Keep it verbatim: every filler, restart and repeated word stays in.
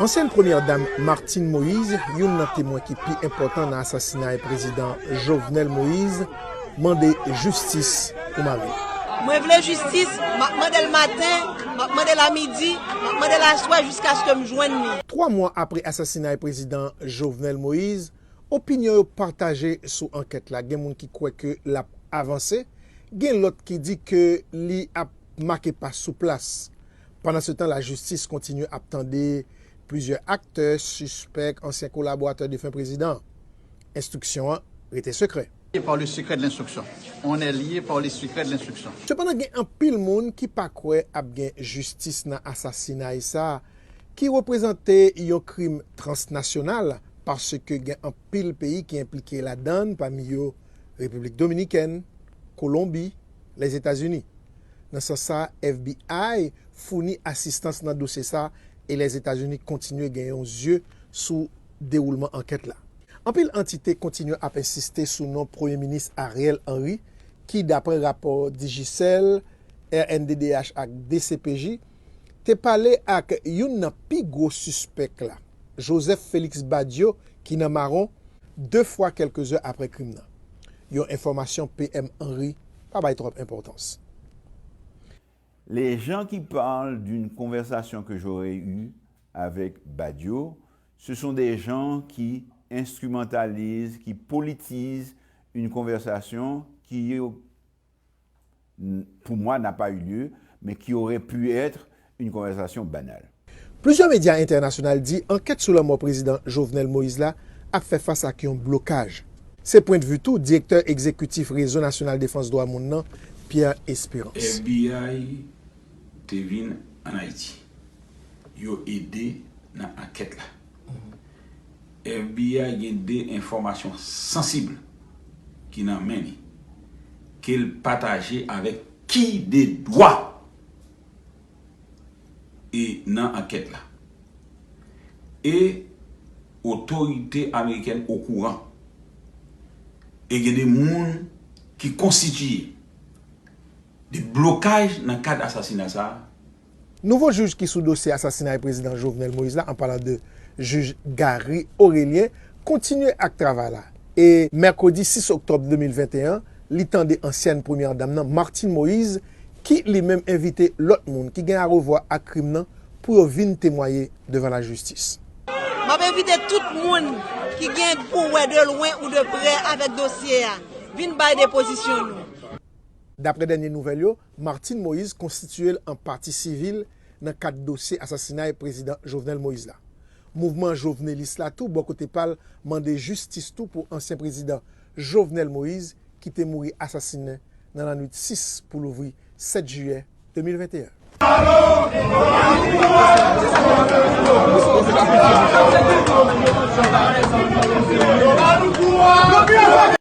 Ansyèn premyè dam Martine Moïse, youn nan temwen ki pi enpòtan nan asasinay prezidan Jovenel Moïse, mande jistis pou mari l. Mwen vle jistis, m ap mande l maten, m ap mande l a midi, m ap mande l aswè jiskaske m jwenn li. Twa mwa apre asasinay prezidan Jovenel Moïse, opinyon yo pataje sou ankèt la. Gen moun ki kwè ke l ap avanse, gen lòt ki di ke li ap make pa sou plas. Pandansetan, lajistis kontinye ap tande plizyè aktè, sispèk, ansyen kolaboratè defen prezidan an. Enstriksyon an rete sekrè. Par le secret de l'instruction. On est lié par le secret de l'instruction. Sepandan, gen anpil moun ki pa kwè ap gen jistis nan asasinay sa a, ki reprezante yon krim transnasyonal, paske gen anpil peyi ki enplike ladan l, pami yo Repiblik Dominikèn, Kolonbi, Lèzetazini. Nan sans sa, F B I founi asistans nan dosye sa, e Lèzetazini kontinye gen yon zye sou dewoulman ankèt la. Anpil antite kontinye ap ensiste sou non Premye Minis Ariel Henry, ki, dapre rapò Digicel, R N D D H ak D C P J, te pale ak youn nan pi gwo sispèk la, Joseph Félix Badio, ki nan mawon, de fwa kèlke zè apre krim nan. Yon enfòmasyon P M Henry pa bay twòp enpòtans. Les gens qui parlent d'une conversation que j'aurais eue avec Badio, ce sont des gens qui instrumentalisent, qui politisent une conversation qui, pour moi, n'a pas eu lieu, mais qui aurait pu être une conversation banale. Plizyè medya entènasyonal di ankèt sou lanmò prezidan Jovenel Moïse la ap fè fas ak yon blokaj. Se pwendvi tou direktè egzekitif Rezo Nasyonal Defans Dwa Moun nan, Pierre Espérance. F B I te vin ann Ayiti. Yo ede nan ankèt la. F B I gen de enfòmasyon sansib ki nan men li, ke l pataje avèk ki de dwa e nan ankèt la. E otorite amerikèn okouran. E gen de moun ki konstitiye de blokaj nan kad asasina sa a. Nouvo jij ki sou dosye asasinay prezidan Jovenel Moïse la, an palan de jij Gary Orélien, kontinye ak travay la. E mèkredi sis oktòb de mil venteyen, li tande ansyèn premyè dam nan, Martine Moïse, ki li menm envite lòt moun ki gen arevwa ak krim nan pou yo vin temwaye devan lajistis. M ap envite tout moun ki gen pou wè de lwen ou de prè avèk dosye a, vin bay depozisyon nou. Daprè dènye nouvèl yo, Martine Moïse konstitiye l an pati sivil nan kad dosye asasinay prezidan Jovenel Moïse la. Mouvman jovenelis la tou, bò kote pa l, mande jistis tou pou ansyen prezidan Jovenel Moïse, ki te mouri asasinen nan lannwit sis pou louvri sèt jiyè de mil venteyen.